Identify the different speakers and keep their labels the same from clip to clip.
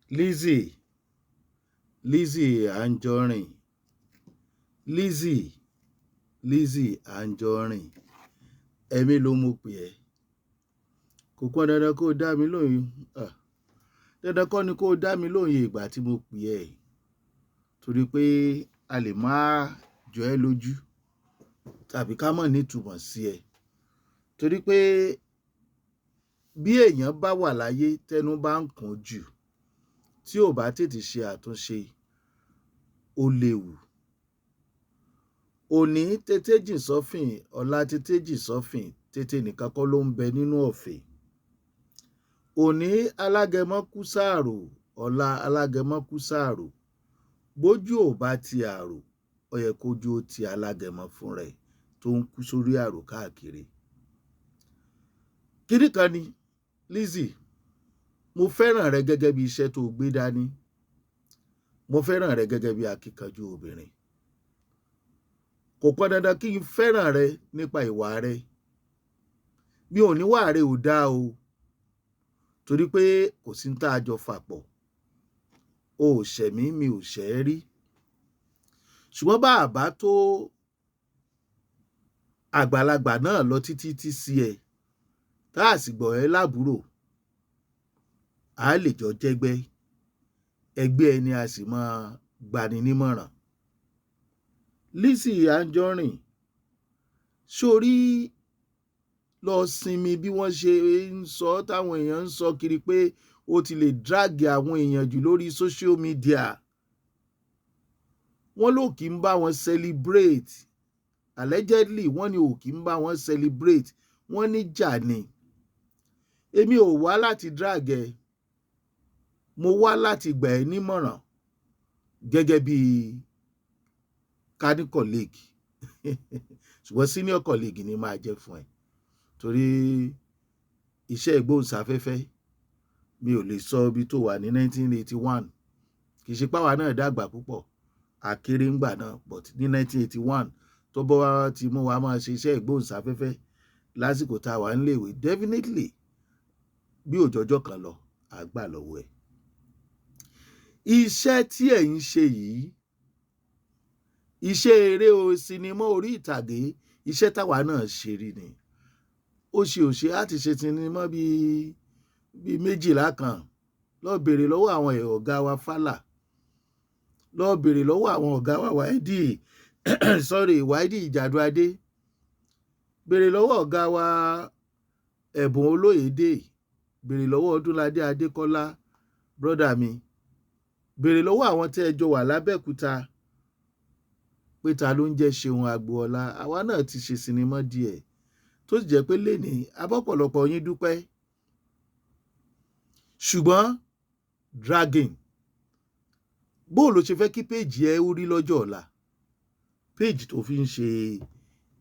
Speaker 1: Lizzy, Lizzy Anjorin, Lizzy, Lizzy Anjorin, ẹ̀mí ló mú pè ẹ́. Kò pọn dandan kó dá mi lóhùn. Ah, dandan kọ́ ni kó dá mi lóhùn ìgbà tí mo pè ẹ́, torí pé a lè máa jọ ẹ́ lójú tàbí ká mọ̀ ní ìtumọ̀ sí ẹ. Torí pé bí èèyàn bá wà láyé tẹnu bá ń kún jù, tí ò bá tètè ṣe àtúnṣe, ó léwu. Òní tètè jìn sọ́fìn, ọ̀la tètè jìn sọ́fìn, tètè nìkan kọ́ ló ń bẹ nínú ọ̀fìn. Òní alágẹmọ kú sáàrò, ọ̀la alágẹmọ kú sáàrò. Bójú ò bá ti àrò, ó yẹ kójú ó ti alágẹmọ fún rẹ̀ tó ń kú sórí àrò káàkiri. Kíní kan ni, Lizzy, mo fẹ́ràn rẹ gẹ́gẹ́ bí iṣẹ́ tó gbé dání. Mo fẹ́ràn rẹ gẹ́gẹ́ bí akíkanjú obìnrin. Kò pọn dandan kí n fẹ́ràn rẹ nípa ìwà rẹ. Mi ò ní wà rẹ ò dáa o, torí pé kò sí ní tá a jọ fàpọ̀. O ò ṣẹ̀ mí, mi ò ṣẹ̀ ẹ́ rí. Ṣùgbọ́n bá a bá tó àgbàlagbà náà lọ títí tí sí ẹ, tá a sì gbọ́ ẹ lábúrò, a lè jọ jẹ́gbẹ́. Ẹgbẹ́ ẹni a sì máa gbani nímọ̀ràn. Lizzy Anjorin, sórí lọ sinmi bí wọ́n ṣe ń sọ táwọn èèyàn ń sọ kiri pé o ti lè drag àwọn èèyàn jù lórí social media. Wọ́n ló kì í bá wọn celebrate. Allegedly, wọ́n ní ò kì í bá wọn celebrate. Wọ́n ní jà ni. Èmi ò wá láti drag ẹ. Mo wá láti gbà ẹ́ nímọ̀ràn gẹ́gẹ́ bí ká ní colleague. Ṣùgbọ́n senior colleague ni máa jẹ́ fún ẹ. Torí iṣẹ́ ìgbóhùnsáfẹ́fẹ́, mi ò lè sọ ibi tó wà ní 1981. Kì í ṣe pé àwa náà dàgbà púpọ̀, a kéré ńgbà náà, but ní 1981 tó bá ti mú wa máa ṣe iṣẹ́ ìgbóhùnsáfẹ́fẹ́ lásìkò tá a wà nílé ìwé, definitely bí òjọjọ́ kan lọ, a gbà lọ́wọ́ ẹ̀. Iṣẹ́ tí ẹ̀ ń ṣe yìí, iṣẹ́ eré o sinimá orí ìtàgé, iṣẹ́ táwa náà ṣe rí ni. Ó ṣe ò ṣe á ti ṣe sinimá bí 12 kan. Lọ bèrè lọ́wọ́ àwọn ọ̀gá wa Fálà. Lọ bèrè lọ́wọ́ àwọn ọ̀gá wa Wáídì, sorry, Wáídì Ìjàdùadé. Bèrè lọ́wọ́ ọ̀gá wa Ẹ̀bùn Olóyèdè. Bèrè lọ́wọ́ Ọdúnládé Adékọ́lá, brother mi. Bèrè lọ́wọ́ àwọn tí ẹ jọ wà lábẹ́òkúta pé ta ló ń jẹ́ Ṣeun Agboola. Àwa náà ti ṣe sinimá díẹ̀ tó sì jẹ́ pé lénìí abọ́pọ̀lọpọ̀ yín dúpẹ́. Ṣùgbọ́n dragging, bó ló ṣe fẹ́ kí page ẹ ó rí lọ́jọ́ ọ̀la? Page tó fi ń ṣe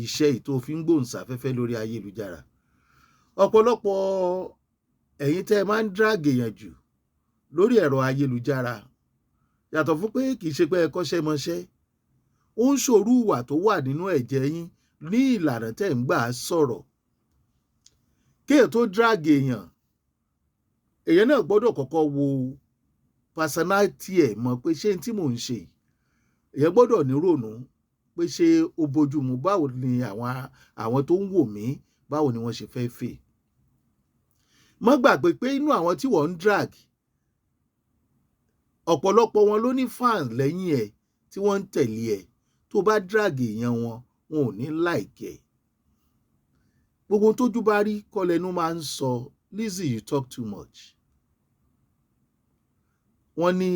Speaker 1: iṣẹ́ yìí, tó fi ń gbóhùnsáfẹ́fẹ́ lórí ayélujára. Ọ̀pọ̀lọpọ̀ ẹ̀yin tẹ́ ẹ máa ń drag èèyàn jù lórí ẹ̀rọ ayélujára, yàtọ̀ fún pé kì í ṣe pé ẹ kọ́ṣẹ́ mọṣẹ́, ó ń ṣòro ìwà tó wà nínú ẹ̀jẹ̀ yín ní ìlànà tẹ́ ń gbà sọ̀rọ̀. Kéèyàn tó drag èèyàn, èèyàn náà gbọ́dọ̀ kọ́kọ́ wo personality ẹ̀ mọ̀ pé ṣé n tí mò ń ṣe yìí. Èèyàn gbọ́dọ̀ ní rònú pé ṣé ó bojú mu, báwo ni àwọn tó ń wò mí, báwo ni wọ́n ṣe fẹ́ fè. Má gbàgbé pé inú àwọn tí wọ́n ń drag, ọ̀pọ̀lọpọ̀ wọn ló ní fans lẹ́yìn ẹ̀ tí wọ́n ń tẹ̀lé ẹ̀. Tó bá drag èèyàn wọn, wọn ò ní like ẹ̀. Gbogbo ohun tójú bá rí kọ́ lẹnu máa ń sọ. Lizzy, you talk too much. Wọ́n ní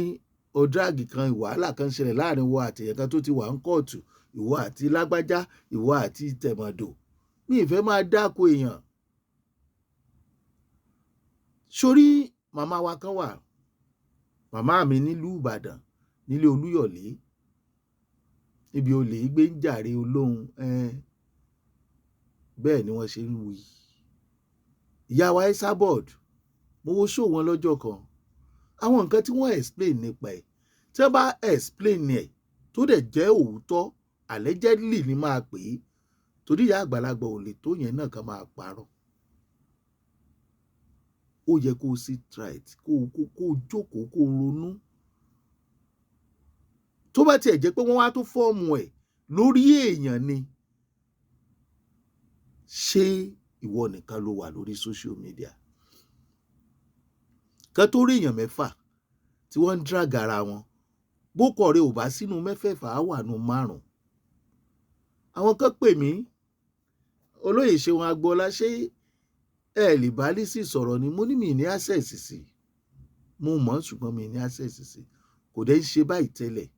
Speaker 1: o drag kan, wàhálà kan ṣẹlẹ̀ láàrin ìwọ àti èèyàn kan tó ti wà ń kóòtù, ìwọ àti lágbájá, ìwọ àti tẹ̀mọ̀dò. Mi ì fẹ́ máa dáko èèyàn. Sórí màmá wa kan wà, màmá mi nílùú Ìbàdàn, nílé Olúyọ̀lé, níbi olè gbé ń jàre olóhun, bẹ́ẹ̀ ni wọ́n ṣe ń wí. Ìyá wa Esabod, mo wo show wọn lọ́jọ́ kan. Àwọn nǹkan tí wọ́n explain nípa ẹ̀, tí wọ́n bá explain ẹ̀ tó dẹ̀ jẹ́ òótọ́, allegedly ni máa pè é, torí ìyá àgbàlagbà ò lè tó yẹn náà kan máa parọ́. Ó yẹ kó o sit right, kó o jókòó, kó o ronú. Tó bá tiẹ̀ jẹ́ pé wọ́n wá tó form ẹ̀ lórí èèyàn ni, ṣé ìwọ nìkan ló wà lórí social media? Kan tó rí èèyàn mẹ́fà tí wọ́n ń drag ara wọn, bókọ̀ rẹ̀ ò bá sínú mẹ́fẹ̀ẹ̀fà, á wà nù márùn. Àwọn kan pè mí, "Olóyè Ṣeun Agboola, ṣé ẹ lè bá Lizzy sọ̀rọ̀ ni?" Mo ní mi ní access sí. Mo mọ̀, ṣùgbọ́n mi ní access sí. Kò dẹ́ ń ṣe báyìí tẹ́lẹ̀.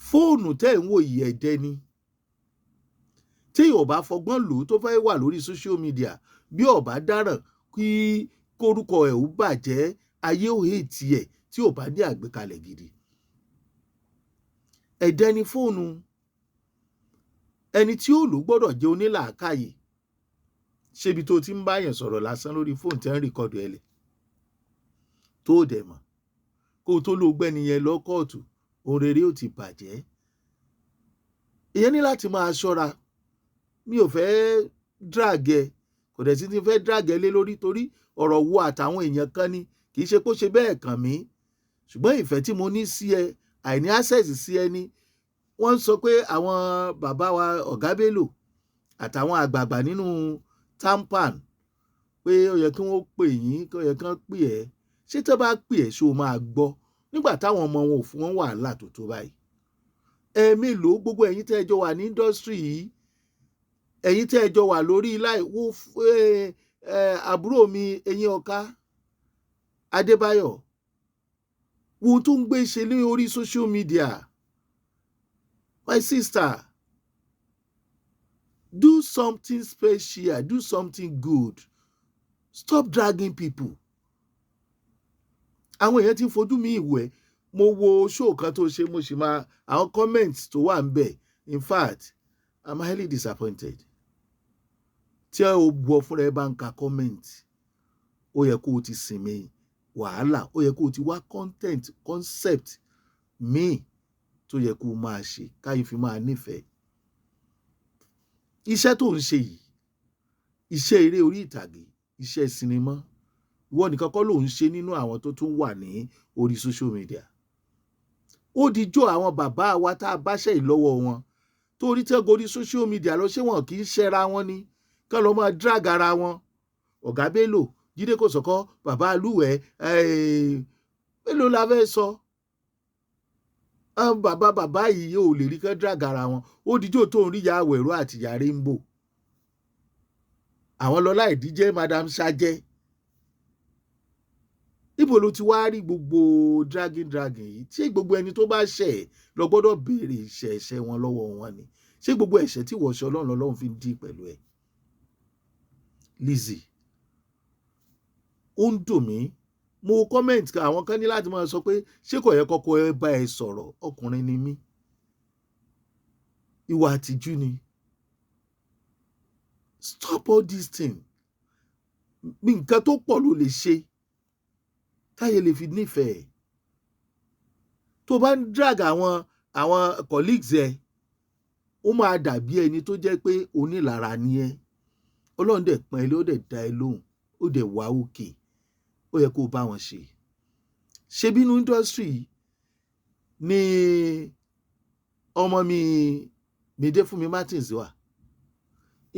Speaker 1: Fóònù tẹ́ ń wò yìí, ẹ̀dẹ́ ni. Tí yóò bá fọgbọ́n lò ó, tó fẹ́ wà lórí social media, bí ó bá dáràn kí kórúkọ ẹ̀ ó bàjẹ́, ayé ò hate ẹ̀ tí ò bá ní àgbékalẹ̀ gidi. Ẹ̀dẹ́ ni fóònù. Ẹni tí ó lò gbọ́dọ̀ jẹ́ onílàákàyè. Ṣébi tó ti ń báyàn sọ̀rọ̀ lásán lórí fóònù tí ń record ẹ̀ lẹ̀ tó dẹ̀ mọ̀, kó o tó ló gbẹ́ni yẹn lọ kóòtù, ohun rere ó ti bàjẹ́. Ìyẹn ní láti máa ṣọ́ra. Mi ò fẹ́ drag ẹ, kò dẹ̀ sí ti fẹ́ drag ẹ lé lórí, torí ọ̀rọ̀ wo àtàwọn èèyàn kan ni, kì í ṣe kó ṣe bẹ́ẹ̀ kàn mí, ṣùgbọ́n ìfẹ́ tí mo ní sí ẹ, àìní access sí ẹ ni. Wọ́n ń sọ pé àwọn bàbá wa, Ọ̀gá Bello àtàwọn àgbààgbà nínú TAMPAN, pé ó yẹ kí wọ́n pè yín, kí ó yẹ kí wọ́n pè ẹ́. Ṣé tó bá pè ẹ́, ṣé o máa gbọ́ nígbà táwọn ọmọ wọn ò fún wọn wàhálà tó tó báyìí? Ẹ̀ẹ́mélòó gbogbo ẹ̀yin tẹ́ ẹ jọ wà ní industry yìí, ẹ̀yin tẹ́ ẹ jọ wà lórí láì wo àbúrò mi, Eyín Ọ̀ká Adébáyọ̀, wo tó ń gbé ṣe ní orí social media. My sister, do something special, do something good, stop dragging people. Àwọn èèyàn ti ń fojú mi ìwẹ̀. Mo wo show kan tó ṣe, mo sì máa àwọn comments tó wà ń bẹ̀. In fact, I'm highly disappointed. Tí o gbọ́ fúnra ẹ bá ń ka comment, ó yẹ kó o ti sinmi wàhálà, ó yẹ kó o ti wá content, concept míì tó yẹ kó o máa ṣe káyé fi máa nífẹ̀ẹ́ iṣẹ́ tó ń ṣe yìí, iṣẹ́ eré orí ìtàgé, iṣẹ́ sinimá. Ìwọ nìkan kọ́ ló ń ṣe nínú àwọn tó tún wà ní orí social media. Ó dijọ́ àwọn bàbá wa tá a báṣẹ́ yìí lọ́wọ́ wọn, torí tẹ́ gorí social media lọ, ṣé wọn kì í ṣẹra wọn ni kán lọ́ máa drag ara wọn? Ọ̀gá Bello, Jídé Kòsọ́kọ́, bàbá Alúwẹ̀ẹ́, mélòó la fẹ́ sọ? Bàbá bàbá yìí ò lè rí kán drag ara wọn. Ó dijọ́ tó ń rí ìyá Àwẹ̀rọ àti ìyá Rainbow, àwọn lọ́lá ìdíjẹ́, Madam Sajẹ́. Níbo ló ti wá rí gbogbo dragging dragging yìí? Ṣé gbogbo ẹni tó bá ṣẹ̀ lọ gbọ́dọ̀ béèrè ìṣẹ̀ ẹ̀ṣẹ̀ wọn lọ́wọ́ wọn ni? Ṣé gbogbo ẹ̀ṣẹ̀ tí wọ́n ṣe, Ọlọ́run Ọlọ́run fi ń dí pẹ̀lú ẹ̀? Lizzy, ó ń dùn mí. Mo comment kan, àwọn kan ní láti máa sọ pé ṣé kò yẹ kọ́kọ́ ẹ bá ẹ sọ̀rọ̀? Ọkùnrin ni mí, ìwà àtijú ni. Stop all this thing. Nǹkan tó pọ̀ ló lè ṣe táyé lè fi nífẹ̀ẹ́. Tó bá ń drag àwọn colleagues ẹ, ó máa dàbí ẹni tó jẹ́ pé onílara ni ẹ́. Ọlọ́run dẹ̀ pọ́n ẹ lé, ó dẹ̀ dá ẹ lóhùn, ó dẹ̀ wá òkè. Ó yẹ kó o bá wọn ṣe. Ṣe bínú industry ní ọmọ mi Mide Fúnmi Martins wà,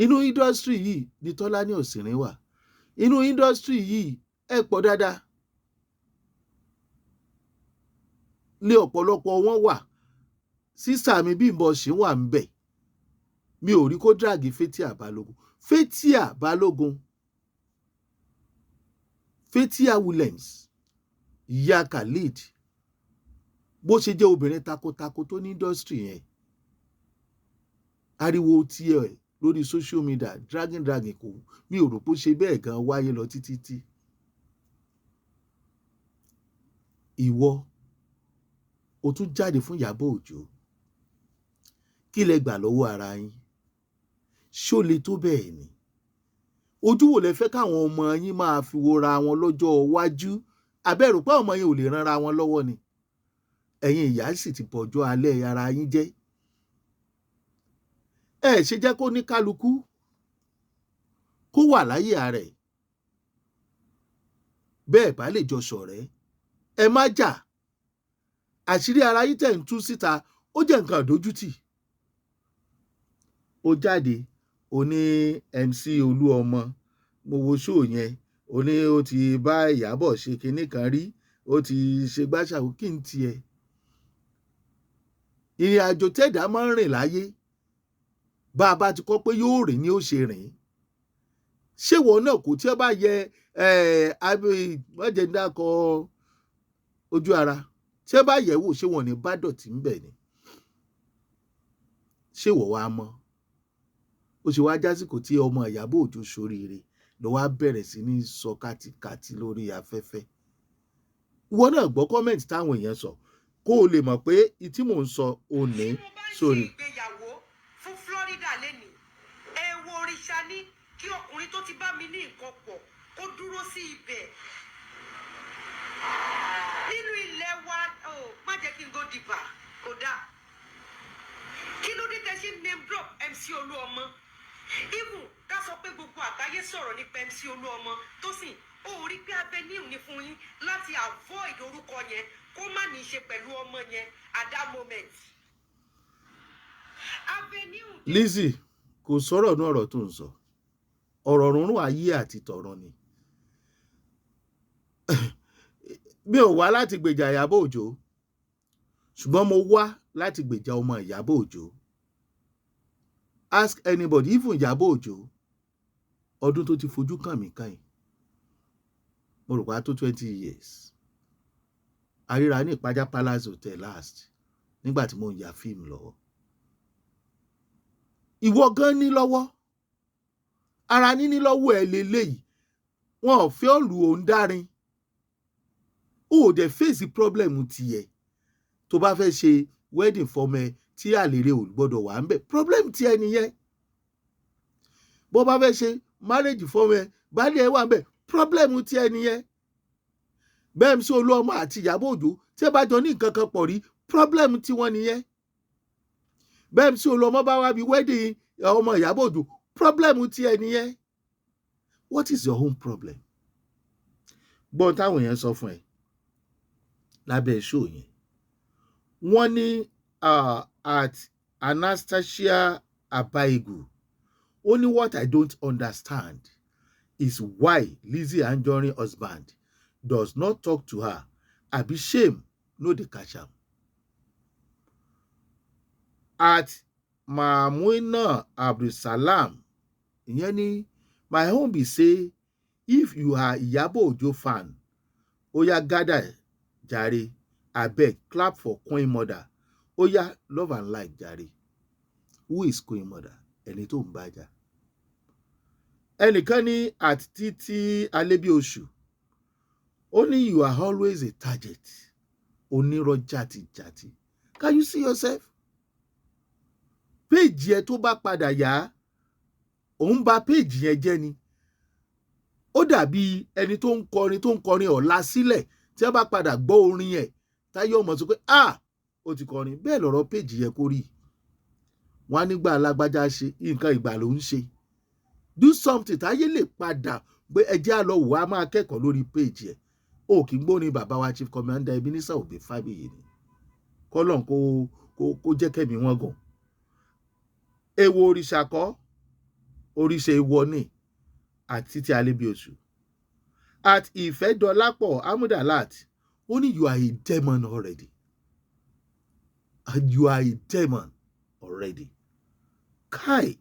Speaker 1: inú industry yìí ní Tọ́lání Òsìnrín wà, inú industry yìí ẹ pọ̀ dáadáa lé, ọ̀pọ̀lọpọ̀ wọn wà. Sísà mi Bímbọ́ ṣì wà ń bẹ̀. Mi ò rí kó drag Fathia Balogun. Fathia Balogun, Fathia Williams, ìyá Khalid, bó ṣe jẹ́ obìnrin takuntakun tó ní industry yẹn, ariwo tiẹ̀ lórí social media, dragging dragging, kò, mi ò rò pé ó ṣe bẹ́ẹ̀ gan wáyé lọ títí tí ìwọ o tún jáde fún Ìyábọ̀ Òjó. Kí lẹ gbà lọ́wọ́ ara yín? Ṣó le tó bẹ́ẹ̀ ni? Ojú wo lẹ fẹ́ káwọn ọmọ yín máa fi wora wọn lọ́jọ́ iwájú? Abẹ́rù pé ọmọ yín ò lè ranra wọn lọ́wọ́ ni. Ẹ̀yin ìyá sì ti bọ̀jọ́ alẹ́ ara yín jẹ́. Ẹ ṣe jẹ́ kó ní kálukú kó wà láyé ara ẹ̀. Bẹ́ẹ̀ bá lè jọ ṣọ̀rẹ́, ẹ má jà. Àṣírí ara yín tẹ̀ ń tú síta, ó jẹ́ nǹkan ìdójútì. Ó jáde, ó ní MC Olúọmọ, mo wo show yẹn, ó ní ó ti bá Ìyábọ̀ ṣe kinní kan rí, ó ti ṣe gbàṣàwò. Kí n tiẹ̀, ìrìn àjò tẹ̀dá máa ń rìn láyé, bá a bá ti kọ́ pé yóò rìn ni ó ṣe rìn. Ṣé ìwọ náà kò tí ẹ bá yẹ ẹ wọ́n jẹ́ dákọ̀ ojú ara, tí ẹ bá yẹ̀ wò, ṣé wọn ní bá dọ̀tí ń bẹ̀ ni? Ṣé ìwọ wàá mọ̀? Ó ṣe wá jásìkò tí ọmọ Ìyábọ̀ Òjó ṣoríire ló wá bẹ̀rẹ̀ sí ní sọ kátikàti lórí afẹ́fẹ́. Ìwọ náà gbọ́ comment táwọn èèyàn sọ, kó o lè mọ̀ pé tí mò ń sọ ò ní
Speaker 2: Tí mo bá ń ṣe
Speaker 1: sórí.
Speaker 2: ìgbéyàwó fún Florida lénìí, èèwọ̀ òrìṣà ní kí ọkùnrin tó ti bá mi ní nǹkan pọ̀ kó dúró sí ibẹ̀ nínú ilẹ̀ wa. Oh, má jẹ́ kí n go deeper, kò dáa. Kí ló dé tẹ́ ṣe name drop MC Olúọmọ? Even ká sọ pé gbogbo àgbáyé sọ̀rọ̀ nípa MC Olúọmọ tó sì ó rí pé avenue ni fún yín láti avoid orúkọ yẹn, kó má ní í ṣe pẹ̀lú ọmọ yẹn at that moment. Avenue.
Speaker 1: Lizzy, kò sọ̀rọ̀ ní ọ̀rọ̀ tó ń sọ, ọ̀rọ̀ rúnrún ayé àti tọ̀run ni. Mi ò wá láti gbèjà Ìyábọ̀ Òjó, ṣùgbọ́n mo wá láti gbèjà ọmọ Ìyábọ̀ Òjó. Ask anybody, even Ìyábọ̀ Òjó, ọdún tó ti fojú kàn mí kàn yìí, mo rò pé á tó 20 years. Àríra ní Ìpájà Palace Hotel last, nígbà tí mo ń ya fíìmù lọ́wọ́. Ìwọ gan ní lọ́wọ́ ara níní lọ́wọ́ ẹ lélẹ́yìí, wọn ò fẹ́ òlù òun dárin, o ò dẹ̀ face problem tiẹ̀. Tó bá fẹ́ ṣe wedding fọmọ ẹ tí àlèrè ò gbọ́dọ̀ wà ń bẹ̀, problem tiẹ̀ nìyẹn. Bó bá fẹ́ ṣe marriage fọmọ ẹ, baálé ẹ wà ń bẹ̀, problem tiẹ̀ nìyẹn. Bẹ́ẹ̀ MC Olúọmọ àti Ìyábọ̀ Òjó, tí ẹ bá jọ ní nǹkan kan pọ̀ rí, problem tiwọn nìyẹn. Bẹ́ẹ̀ MC Olúọmọ bá wá bí wedding ọmọ Ìyábọ̀ Òjó, problem tiẹ̀ nìyẹn. What is your own problem? Gbọ́n táwọn èèyàn sọ fún ẹ lábẹ́ show yẹn. Wọ́n ní @Anastasia Abaigu, ó ní, "What I don't understand is why Lizzy Anjorin husband does not talk to her. Abi shame no dey catch am?" @Mamuina Abdulsalam, ìyẹn ní, "My own be say, if you are Iyabo Ojo fan, oya gather jare, abeg clap for queen mother. Oya, love and like jare." Who is queen mother? Ẹni tó ń bá jà. Ẹnìkan ní @Títí Alébíoṣù, ó ní, "You are always a target, onírọ́ jàtijàti. Can you see yourself? Page ẹ tó bá padà yá, òun bà page yẹn jẹ́ ni. Ó dàbí ẹni tó ń kọrin ọ̀la sílẹ̀, tí wọ́n bá padà gbọ́ orin ẹ̀, táyé ọmọ sọ pé, 'Ah, ó ti kọrin.' Bẹ́ẹ̀ lọ̀rọ̀ page yẹn kó rí. Wọ́n á nígbà alágbájá ṣe nǹkan, ìgbà ló ń ṣe. Do something táyé lè padà pé ẹjẹ́ á lọ wò, á máa kẹ́kọ̀ọ́ lórí page ẹ̀. Ó kì í gbóni bàbá wa Chief Commander Ebenezer Obey Fábíyì ni, kọ́lọ́n kó jẹ́ kẹ́mi wọ́n gùn. Èwo òrìṣà kọ́, òrìṣà èèwọ̀ ni àti Títí Alébíoṣù. @Ìfẹ́dọlápọ̀ Amudalat, ó ní, "You are a demon already, and you are a demon already." Kai.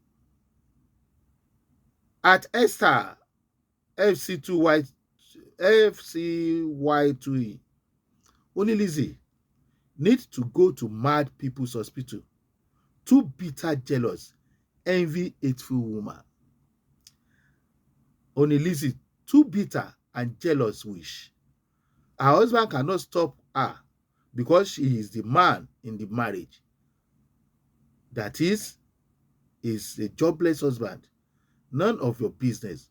Speaker 1: @Esther FC2Y FCY2E, ó ní, "Lizzy need to go to mad people's hospital. Too bitter, jealous, envy, hateful woman." Ó ní Lizzy too bitter and jealous, wish her husband cannot stop her because she is the man in the marriage. That is a jobless husband. None of your business.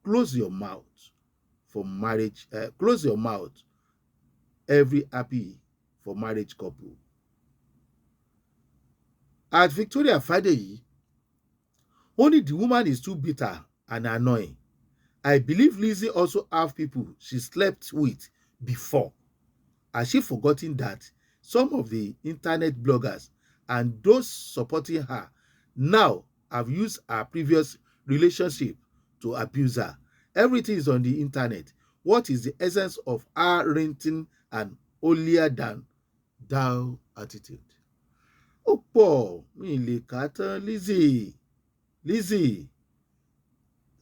Speaker 1: Close your mouth for marriage. Close your mouth. Every happy for marriage couple. @Victoria Fadeyi, only the woman is too bitter and annoying. I believe Lizzy also have people she slept with before. Has she forgotten that some of the internet bloggers and those supporting her now have used her previous relationship to abuse her? Everything is on the internet. What is the essence of her renting an holier than thou attitude? Ó pọ̀, mi lè kà á tán. Lizzy, Lizzy,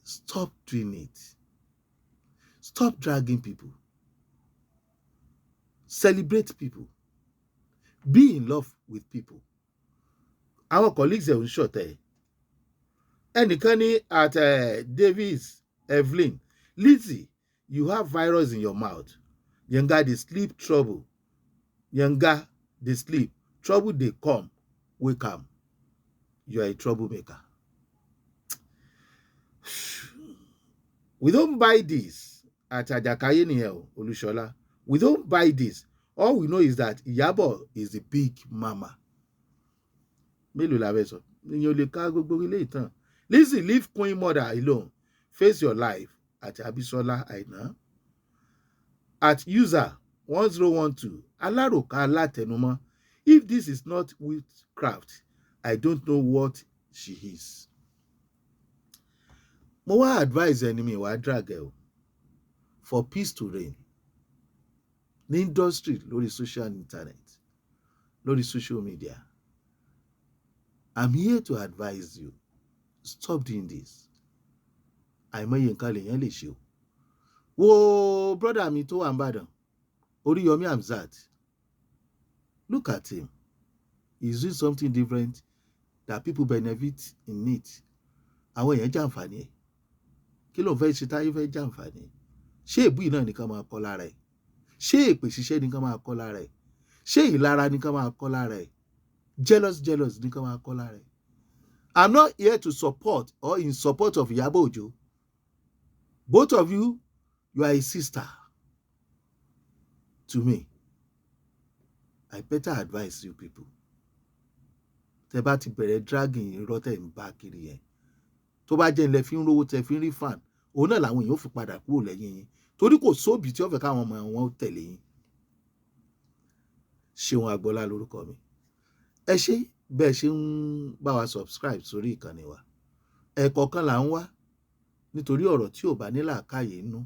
Speaker 1: stop doing it. Stop dragging people. Celebrate people. Be in love with people. Àwọn colleagues ẹ̀ ń ṣọ̀tẹ̀. Ẹnìkan ní at Davis Evelyn, "Lizzy, you have virus in your mouth. Yanga dey sleep trouble. Yanga dey sleep. Trouble dey come. Wake am. You are a troublemaker." "We don't buy this." At Àjàkáyé nìyẹn o, Olúṣọlá. "We don't buy this. All we know is that Ìyábọ̀ is the big mama." Mélòó la fẹ́ sọ? Ìyẹn ò lè ká gbogbo ilé ìtàn. "Lizzy, leave Queen Mother alone. Face your life." At Abisola Aina. At user 1012, Aláròká alátẹnumọ́. "If this is not witchcraft, I don't know what she is." Mo wá advise ẹni mi wàá drag ẹ o, for peace to reign ní industry, lórí social internet, lórí social media. I'm here to advise you, stop doing this. Àìmọye nǹkan lèèyàn lè ṣe o. Wo brother mi tó wà n'Ìbàdàn, Oríyọmí Hamzat. Look at him. He's doing something different that people benefit in it. Àwọn èèyàn jàǹfààní ẹ̀. Kí ló ń fẹ́ ṣe táyé fẹ́ jàǹfààní ẹ̀? Ṣé èbú yìí náà nìkan máa kọ́ lára ẹ̀? Ṣé èpè ṣiṣẹ́ nìkan máa kọ́ lára ẹ̀? Ṣé ìlara nìkan máa kọ́ lára ẹ̀? Jealous, jealous nìkan máa kọ́ lára ẹ̀? I'm not here to support or in support of Iyabo Ojo. Both of you, you are a sister to me. I better advise you people. Tẹ bá ti bẹ̀rẹ̀ dragging, irọ́ tẹ̀ ń bá kiri yẹn, tó bá jẹ́ ilẹ̀ fi ń rówó, tẹ fi ń rí fan, òun náà làwọn èèyàn ò fi padà kúrò lẹ́yìn yín, torí kò sóbì tí ó fẹ́ káwọn ọmọ wọn tẹ̀lé yín. Ṣeun Agbọ́lá lórúkọ mi. Ẹ ṣé bẹ́ẹ̀ ṣe ń bá wa subscribe sórí ìkànnì wa. Ẹ̀ẹ̀kọ̀ọ̀kan là ń wá, nítorí ọ̀rọ̀ tí ò bá ní làákàyè nínú,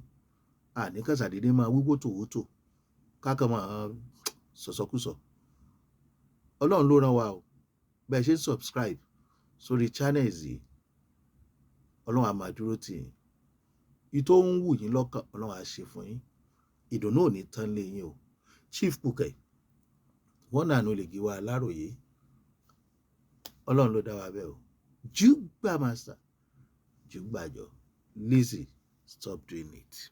Speaker 1: àní kàn ṣàdédé máa wí wótòwótò, kákan máa sọ̀sọkúsọ. Ọlọ́run ló rán wa o. Bẹ́ẹ̀ ṣe ń subscribe sórí channels yìí, Ọlọ́run á máa dúró tì yín. Ìtò ń wù yín lọ́kàn, Ọlọ́run á ṣe fún yín. Ìdùnnú ò ní tán lé yín o. Chief Pukẹ wọ́n nànú lè gí wa aláròyé. Ọlọ́run ló dá wa bẹ́ẹ̀ o. Jùgbà master, jùgbàjọ. Lizzy, stop doing it.